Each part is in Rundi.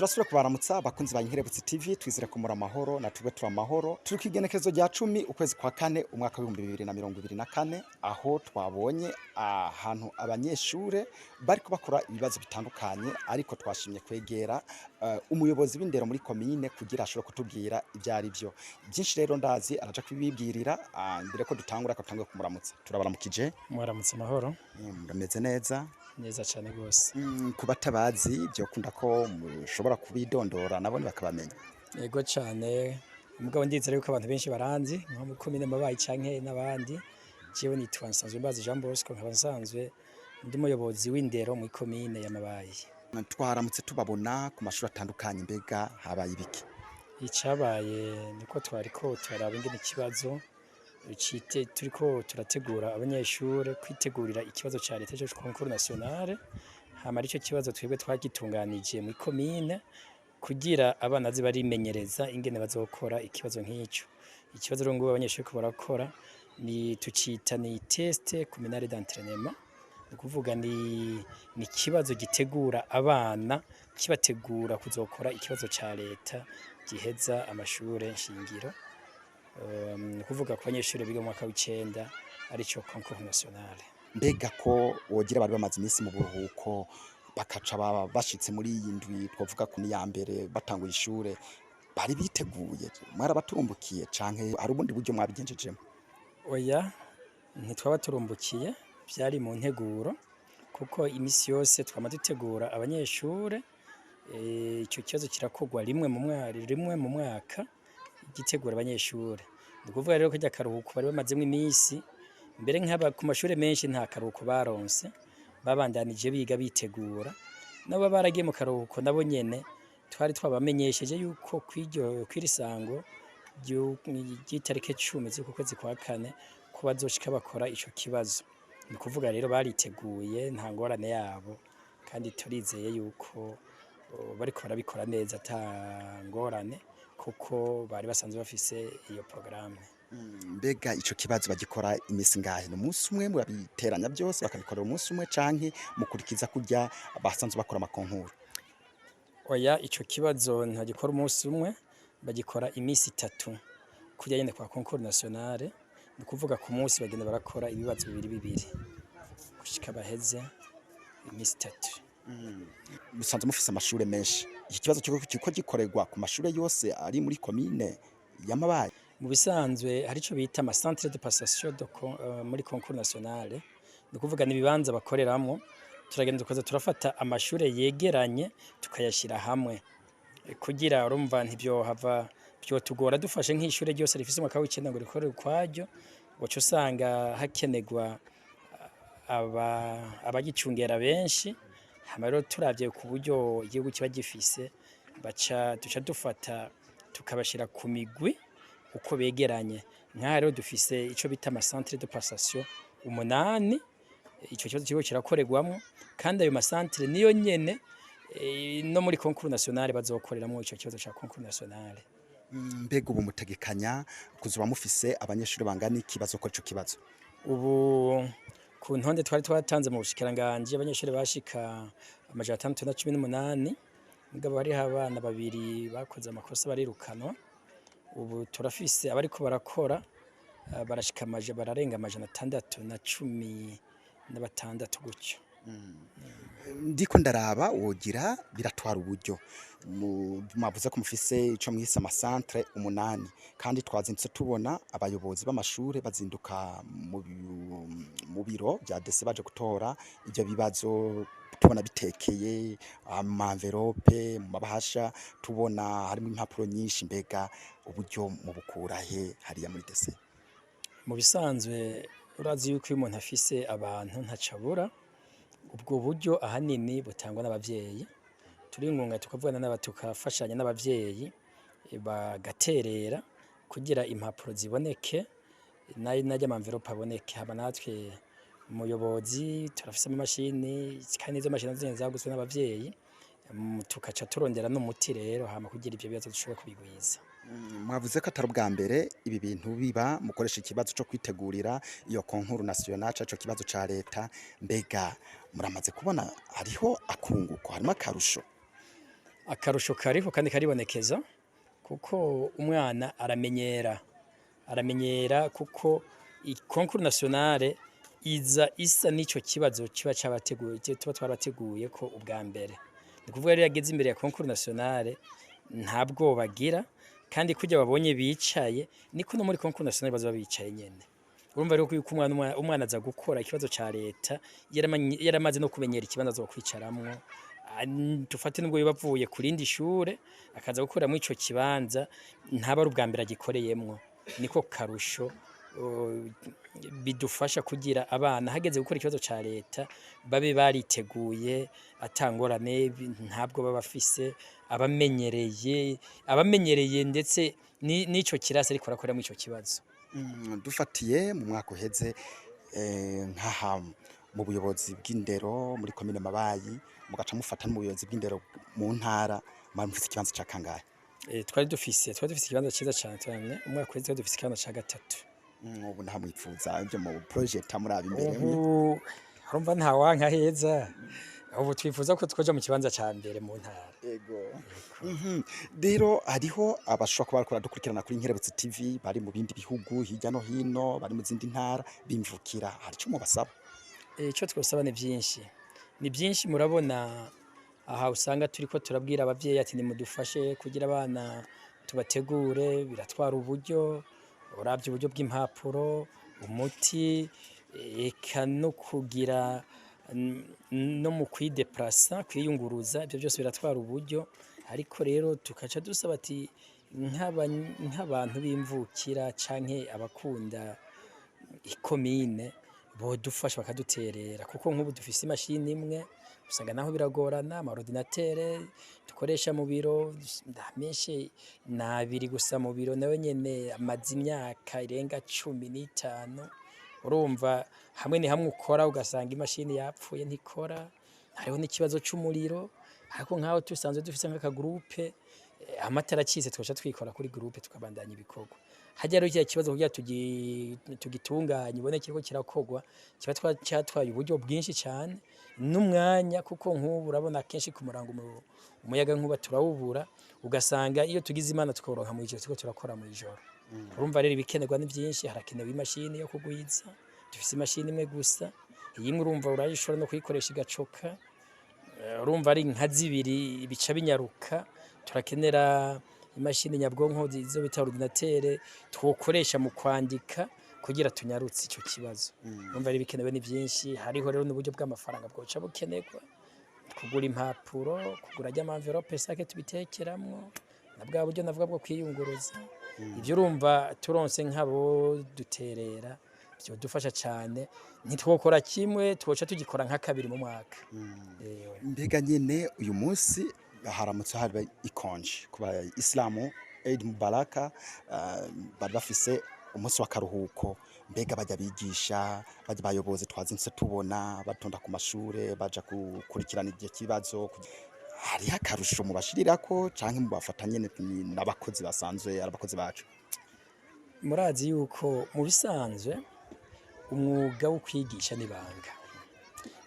Turasubira kubaramutsa abakunzi ba Inkerebutsi TV. Twizere ko muri amahoro, na twebwe turi amahoro. Turi ku igenekerezo rya 10 ukwezi kwa kane umwaka w'2024, aho twabonye ahantu abanyeshure bariko bakora ibibazo bitandukanye, ariko twashimye kwegera umuyobozi w'indero muri komine kugira ashobore kutubwira ivyo ari vyo byinshi. Rero ndazi araja kubibwirira. Mbere ko dutangura, ko tutangure kumuramutsa. Turabaramukije. Mwaramutse amahoro. Murameze neza? Neza cyane rwose. Ku batabazi, byokunda ko mushobora kubidondora nabo bakabamenya? Yego cyane, mugabo ndizera yuko abantu benshi baranzi nko muri komine Mabayi canke n'abandi. Jewe nitwa Nsanzwe Mbazi Jean Bosco, nkaba nsanzwe ndi umuyobozi w'indero muri komine ya Mabayi. Twaramutse tubabona ku mashuri atandukanye, mbega habaye ibiki? Icabaye niko twariko turaraba ingene ikibazo cite, turiko turategura abanyeshure kwitegurira ikibazo ca leta co concours national. Hama arico kibazo twebwe twagitunganije muri komine kugira abana baze barimenyereza ingene bazokora ikibazo nk'ico. Ikibazo rero ngubu abanyeshure ko barakora ni tucita ni test communale d'entraînement, ni ukuvuga ni ikibazo gitegura abana, kibategura kuzokora ikibazo ca leta giheza amashure nshingiro, ni ukuvuga ku banyeshure biga mu mwaka w'icenda, arico concours national. Mbega ko wogira bari bamaze iminsi mu buruhuko, bakaca baba bashitse muri iyi ndwi twavuga ko ni ya mbere batanguye ishure, bari biteguye? Mwarabaturumbukiye canke hari ubundi buryo mwabigenjejemo? Oya, ntitwaba turumbukiye, vyari mu nteguro, kuko imisi yose twama dutegura abanyeshure. Ico kibazo kirakorwa rimwe mu mwaka, gitegura abanyeshure. Ni ukuvuga rero ko karya karuhuko bari bamazemwo imisi, mbere nk'aba ku mashure menshi nta karuhuko baronse, babandanije biga bitegura. Nabo baragiye mu karuhuko nabo nyene twari twabamenyesheje yuko kw'iri sango ry'itarike 10 z'uku kwezi kwa kane ko bazoshika bakora ico kibazo. Ni ukuvuga rero bariteguye, nta ngorane yabo, kandi turizeye yuko bariko barabikora neza ata ngorane, kuko bari basanzwe bafise iyo porogaramu. Mbega ico kibazo bagikora imisi ngahe? Ni umunsi umwe murabiteranya byose bakabikorera umunsi umwe, canke mukurikiza kurya basanzwe bakora ama concours? Oya, ico kibazo ntagikora umunsi umwe, bagikora imisi 3 kurya nyene kwa concours nationale. Ni ukuvuga ku munsi bagenda barakora ibibazo bibiri bibiri gushika baheze imisi 3. Musanzwe mufise amashure menshi. Iki kibazo kiriko gikorerwa ku mashure yose ari muri komine ya Mabayi? Mu bisanzwe hari ico bita ama centre de passation muri concours nationale, ni ukuvuga ni ibibanza bakoreramwo. Turagenda tukaza turafata amashure yegeranye tukayashira hamwe, kugira urumva ntibyohava vyotugora dufashe nk'ishure ryose rifise umwaka w'icenda ngo rikorere ukwaryo, waca usanga hakenerwa abagicungera benshi. Hama rero turavye ku buryo igihugu kiba gifise, baca duca dufata tukabashira ku migwi uko begeranye. Nk'aha rero dufise ico bita ama centre de passation 8 ico kibazo kiriko kirakorerwamwo, kandi ayo ma centre niyo nyene no muri concours nationale bazokoreramwo ico kibazo ca concours nationale. Mbega ubu mutegekanya kuzoba mufise abanyeshuri bangana iki bazokora ico kibazo? Ubu ku ntonde twari twatanze mu bushikiranganji, abanyeshuri bashika 618, mugabo hariho abana babiri bakoze amakosa barirukanwa. Ubu turafise abariko barakora barashika bararenga 616 gutyo. Ndiko ndaraba wogira biratwara uburyo. Mwavuze ko mufise ico mwise ama centre 8, kandi twazindutse tubona abayobozi b'amashure bazinduka mu biro vya DC baje gutora ivyo bibazo, tubona bitekeye ama enveloppe mu mabahasha, tubona harimo impapuro nyinshi. Mbega uburyo mubukura he hariya muri DC? Mu bisanzwe urazi yuko iyo umuntu afise abantu ntacabura. Ubwo buryo ahanini butangwa n'abavyeyi. Turingunga tukavugana tukafashanya n'abavyeyi, bagaterera kugira impapuro ziboneke narya ama enveloppe aboneke. Hama natwe umuyobozi turafise amamashini, kandi izo mashini nazo nyene zaguzwe n'abavyeyi. Tukaca turondera n'umuti rero hama kugira ivyo bibazo dushobore kubigwiza. Mwavuze ko atari ubwa mbere ibi bintu biba, mukoresha ikibazo co kwitegurira iyo concours national, ico kibazo ca leta. Mbega muramaze kubona hariho akunguko, harimo akarusho? Akarusho kariho kandi karibonekeza, kuko umwana aramenyera kuko concours nationale iza isa n'ico kibazo kiba cabateguye, tuba twarateguye ko ubwa mbere. Ni kuvuga rero yageze imbere ya concours nationale nta bwoba agira, kandi kurya babonye bicaye niko no muri concours nationale bazoba bicaye nyene. Urumva rero yuko umwana aza gukora ikibazo ca leta yaramaze no kumenyera ikibanza azokwicaramwo. Dufate nubwo yoba avuye ku rindi shure akaza gukorera muri ico kibanza, ntaba ari ubwa mbere agikoreyemwo. Niko karusho bidufasha kugira abana hageze gukora ikibazo ca leta babe bariteguye atangorane, ntabwo baba bafise, abamenyereye ndetse n'ico kirasi ariko arakoreramo ico kibazo. Dufatiye mu mwaka uheze, nkaha mu buyobozi bw'indero muri komine Mabayi, mugaca mufata no mu buyobozi bw'indero mu ntara, mwari mufise ikibanza ca kangahe? Twari dufise ikibanza ciza cane cane. Umwaka uheze twari dufise ikibanza ca gatatu. Ubu nta mwipfuza ivyo mu projet muraba imbere? Ubu urumva nta wanka heza, ubu twifuza ko twoja mu kibanza ca mbere mu ntara. Ego. Rero hariho abashobora kuba bariko baradukurikirana kuri Nkerebutsi TV bari mu bindi bihugu hirya no hino, bari mu zindi ntara bimvukira, hari ico mubasaba? Ico twosaba ni vyinshi, ni byinshi. Murabona aha usanga turiko turabwira abavyeyi ati nimudufashe kugira abana tubategure, biratwara uburyo. Uravye uburyo bw'impapuro, umuti, eka no kugira no mu kwideplasa, kwiyunguruza, ibyo byose biratwara uburyo. Ariko rero tukaca dusaba ati nk'abantu b'imvukira canke abakunda ikomine bodufasha bakaduterera, kuko nk'ubu dufise imashini imwe, usanga naho biragorana. Ama ordinateur dukoresha mu biro menshi ni abiri gusa mu biro, nayo nyene amaze imyaka irenga 15. Urumva hamwe ni hamwe ukora ugasanga imashini yapfuye ntikora. Hariho n'ikibazo c'umuriro, ariko nk'aho dusanzwe dufise nk'aka groupe, amatara acitse twoca twikora kuri groupe tukabandanya ibikorwa. Hajya rero kiriya kibazo kugira tugitunganye ubone kiriko kirakorwa, kiba catwaye uburyo bwinshi cane n'umwanya, kuko nk'ubu urabona kenshi ku murango umuyaga nkuba turawubura, ugasanga iyo tugize Imana tukoronka mw'ijoro turiko turakora mw'ijoro. Urumva rero ibikenerwa ni byinshi. Harakenewe imashini yo kugwiza, dufise imashini imwe gusa. Iyi imwe urumva urayishobora no kuyikoresha igacoka. Urumva ari nka zibiri bica binyaruka. Turakenera imashini nyabwonko izo bita ordinateur twokoresha mu kwandika kugira tunyarutse ico kibazo. Urumva ari bikenewe ni byinshi. Hariho rero n'uburyo bw'amafaranga bwoca bukenerwa kugura impapuro, kugura ry'ama enveloppe sac tubitekeramwo, na bwa buryo navuga bwo kwiyunguruza. Ibyo urumva turonse nk'abo duterera vyodufasha cane, ntitwokora kimwe, twoca tugikora nka kabiri mu mwaka. Ewe. Mbega nyene uyu munsi haramutse haba ikonje ku bayisilamu, Eid Mubaraka, bari bafise umunsi w'akaruhuko. Mbega bajya bigisha, bajya bayobozi twazindutse tubona batonda ku mashure baja gukurikirana igihe kibazo, hariho akarusho mubashirirako canke mubafata nyene n'abakozi basanzwe ari abakozi bacu? Murazi yuko mu bisanzwe umwuga wo kwigisha n'ibanga,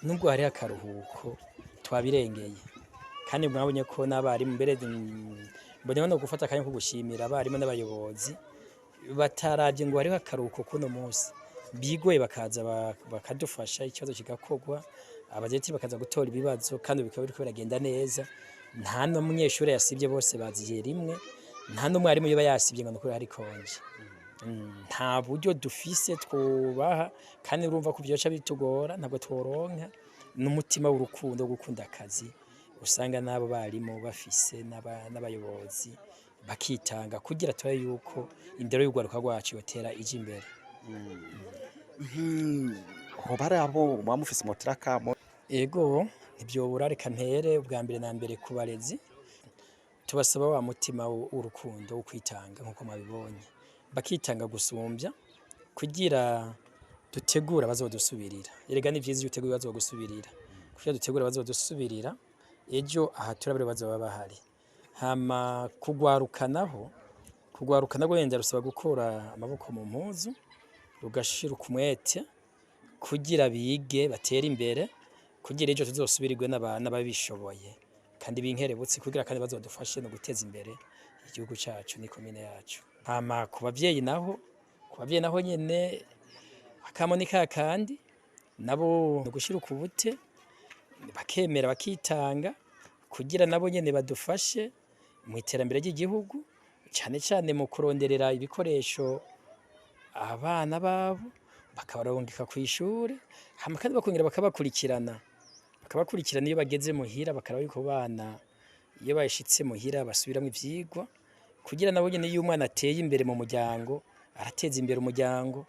nubwo hariho akaruhuko twabirengeye, kandi mwabonye ko n'abarimu mbere mboneyeho no gufata akanya ko gushimira abarimu n'abayobozi bataravye ngo hariho akaruhuko kuno munsi, bigoye bakaza bakadufasha ikibazo kigakorwa, abajeti bakaza gutora ibibazo, kandi bikaba biriko biragenda neza. Nta n'umunyeshure yasivye, bose baziye rimwe. Nta n'umwarimu yoba yasivye ngo nukuri hari konje. Nta buryo dufise twubaha, kandi urumva ko vyoca bitugora, ntabwo tworonka n'umutima w'urukundo wo gukunda akazi usanga n'abo barimu bafise n'abayobozi bakitanga kugira turabe yuko indero y'urwaruka rwacu yotera ija imbere. Hoba hari abo muba mufise motirakamo? Ego, ntivyobura. Reka mpere ubwa mbere na mbere ku barezi. Tubasaba wa mutima w'urukundo wo kwitanga nk'uko mwabibonye, bakitanga gusumbya kugira dutegure abazodusubirira. Erega ni vyiza iyo uteguye abazogusubirira, kugira dutegure abazodusubirira ejo aha turabire bazoba bahari. Hama kugwaruka naho, kugwaruka nabwo wenda rusaba gukura amaboko mu mpuzu, rugashira umwete kugira bige batere imbere, kugira ejo tuzosubirirwe n'ababishoboye. Kandi b'inkerebutsi kugira kandi bazodufashe no guteza imbere igihugu cacu n'ikomine yacu. Hama ku bavyeyi naho nyene akamo ni kakandi, nabo ni ugushira ukubute, bakemera bakitanga kugira nabo nyene badufashe mu iterambere ry'igihugu, cane cane mu kuronderera ibikoresho abana babo, bakabarungika kw'ishure, hama kandi bakongera bakabakurikirana iyo bageze muhira, bakaraba yuko bana iyo bashitse muhira basubiramwo ivyigwa, kugira nabo nyene iyo umwana ateye imbere mu muryango arateza imbere umuryango.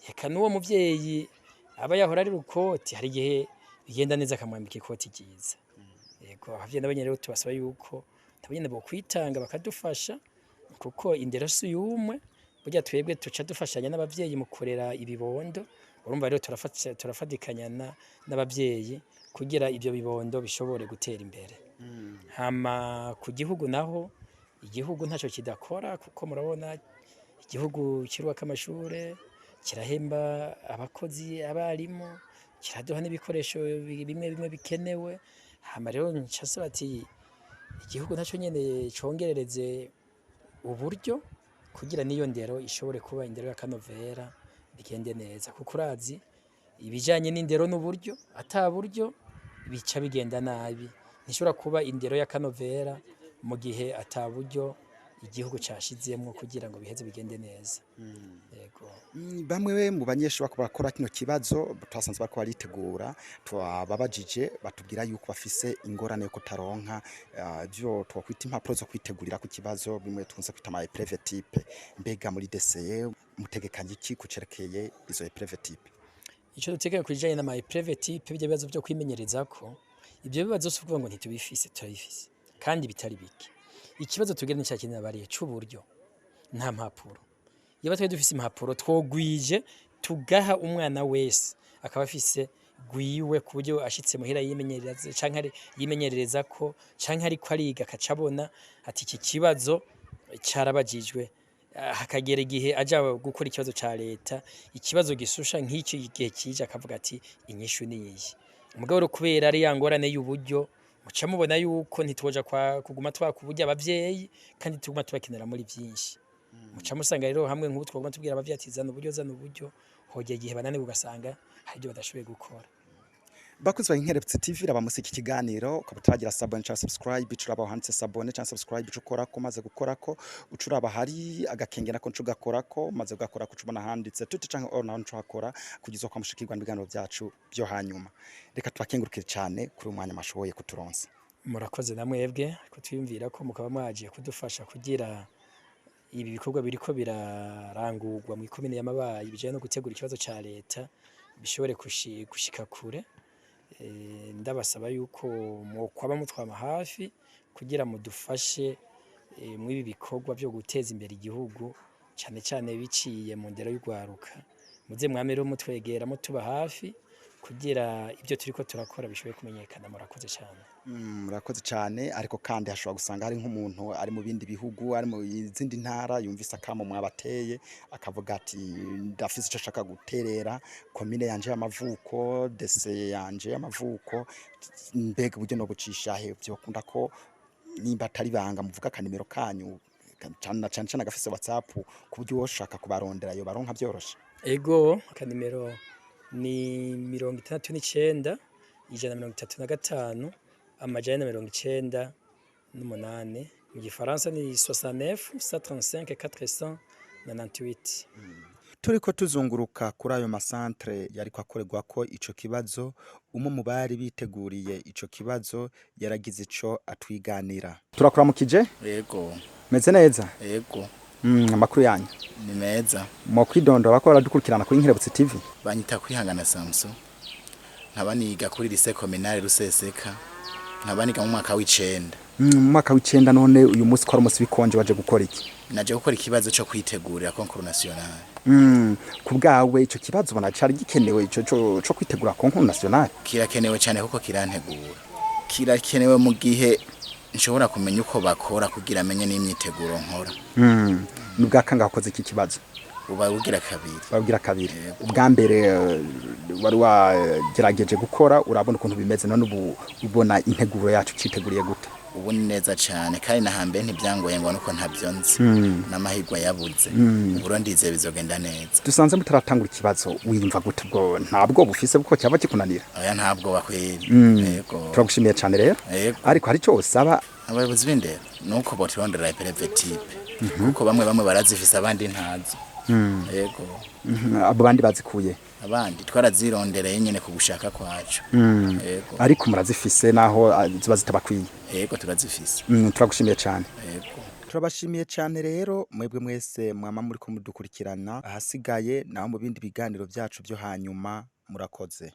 Eka n'uwo muvyeyi aba yahora ari rukoti, hari igihe bigenda neza akamwambika ikoti ryiza. Yego, abavyeyi nabo nyene rero tubasaba yuko nabo nyene bokwitanga bakadufasha, kuko indero si y'umwe. Burya twebwe tuca dufashanya n'abavyeyi mu kurera ibibondo. Urumva rero turafatikanya n'abavyeyi kugira ivyo bibondo bishobore gutera imbere. Hama ku gihugu naho, igihugu ntaco kidakora, kuko murabona igihugu kirubaka amashure, kirahemba abakozi, abarimu, kiraduha n'ibikoresho bimwe bimwe bikenewe. Hama rero nca nsaba ati igihugu naco nyene congerereze uburyo kugira n'iyo ndero ishobore kuba indero y'akanovera, bigende neza, kuko urazi ibijanye n'indero n'uburyo, ata buryo bica bigenda nabi. Ntishobora kuba indero y'akanovera mu gihe ata buryo igihugu cashizemwo kugira ngo biheze bigende neza. Yego. Bamwe mu banyeshuri bariko barakora kino kibazo twasanze bariko baritegura, twababajije batubwira yuko bafise ingorane yo kutaronka ivyo twokwita impapuro zo kwitegurira ku kibazo, bimwe tukunze kwita ama épreuve type. Mbega muri DCE mutegekanye iki kucerekeye izo épreuve type? Ico dutegeka kubijanye n'ama épreuve type, birya bibazo vyo kwimenyerezako, ivyo bibazo si ukuvuga ngo ntitubifise, turabifise kandi bitari bike. Ikibazo tugira ni ca kindi nabariye c'uburyo, nta mpapuro. Iyo twari dufise impapuro twogwije tugaha umwana wese akaba afise gwiwe, ku buryo ashitse muhira yimenyereza canke yimenyererezako, canke ariko ariga akaca abona ati iki kibazo carabajijwe. Hakagera igihe aja gukora ikibazo ca leta, ikibazo gisusha nk'iki gihe kije, akavuga ati inyishu niyi. Mugabo rero kubera ari ya ngorane y'uburyo, muca mubona yuko ntitwoja kwa kuguma twaka uburyo abavyeyi kandi tuguma tubakenera muri vyinshi. Muca musanga rero hamwe nk'ubu twoguma tubwira abavyeyi ati zana uburyo, zana uburyo, hogera igihe bananirwa, ugasanga hari ivyo badashoboye gukora. Bakunzi ba Inkerebutsi TV, raba musi iki kiganiro ukaba utaragira s'abonner canke subscribe, uca uraba handitse s'abonner canke subscribe, uca ukorako. Umaze gukorako uca uraba hari agakenge, nako nca ugakorako. Umaze kugakorako uca ubona handitse tout canke all, naho nca uhakora kugira uzokwama ushikirwa n'ibiganiro vyacu vyo hanyuma. Reka tubakengurukire cane kuri uyu mwanya mwashoboye kuturonsa. Murakoze na mwebwe kutwiyumvira ko mukaba mwaje kudufasha kugira ibi bikorwa biriko birarangurwa mw'ikomine ya Mabayi bijanye no gutegura ikibazo ca leta bishobore gushika kure. Ndabasaba yuko mwokwama mutwama hafi kugira mudufashe mw'ibi bikorwa vyo guteza imbere igihugu, cane cane biciye mu ndero y'urwaruka. Muze mwame rero mutwegera, mutuba hafi kugira ivyo turiko turakora bishobore kumenyekana. Murakoze cane. Murakoze cane. Ariko kandi hashobora gusanga hari nk'umuntu ari mu bindi bihugu, ari mu zindi ntara, yumvise akamo mwabateye akavuga ati ndafise ico nshaka guterera komine yanje y'amavuko, DC yanje y'amavuko, mbega uburyo no bucisha he? Vyokunda ko nimba atari banga muvuga akanimero kanyu, cane cane cane agafise WhatsApp, ku buryo uwoshaka kubarondera yo baronka vyoroshe? Ego, akanimero ni 69 135 498. Mu gifaransa ni 69 135 498. Turiko tuzunguruka kuri ayo masantere yariko akorerwako ico kibazo, umwe mu bari biteguriye ico kibazo yaragize ico atwiganira. Turakuramukije. Yego. Meze neza? Yego. Amakuru yanyu? Ni meza. Mu kwidondora ko baradukurikirana kuri Nkerebutsi TV. Banyita Kwihangana Samson, nkaba niga kuri lycée communale Ruseseka, nkaba niga mu mwaka w'9. Mu mwaka w'9. None uyu munsi ko ari umunsi w'ikonje, waje gukora iki? Naje gukora ikibazo co kwitegurira concours national. Ku bwawe ico kibazo ubona cari gikenewe, ico co kwitegura concours national? Kirakenewe cyane kuko kirantegura, kirakenewe mu gihe nshobora kumenya uko bakora kugira amenye n'imyiteguro nkora. Ni ubwa kangahe wakoze iki kibazo? Uba ugira kabiri. Babwira kabiri. Ubwa mbere wari wagerageje gukora urabona ukuntu bimeze, none ubu ubona integuro yacu citeguriye gute? Ubu ni neza cane, kandi na hambere ntibyangoye ngo nuko ntabyo nzi, n'amahirwe yabuze. Ubu rero ndizeye bizogenda neza. Dusanze mutaratangura ikibazo, wiyumva gute? Ubwo ntabwo bufise kuko cyaba kikunanira? Oya, ntabwo bakwiriye. Yego. Turagushimiye cyane rero. Yego. Ariko hari icyo usaba? Abayobozi b'indero nuko boturondera épreuve type, kuko bamwe bamwe barazifise, abandi ntazo. Yego. Abo bandi bazikuye? Abandi twarazirondereye nyene ku gushaka kwacu. Yego. Ariko murazifise naho ziba zitabakwiye? Yego, turazifise. Turagushimiye cyane. Yego. Turabashimiye cyane rero mwebwe mwese mwama muri ko mudukurikirana. Ahasigaye naho mu bindi biganiro byacu byo hanyuma, murakoze.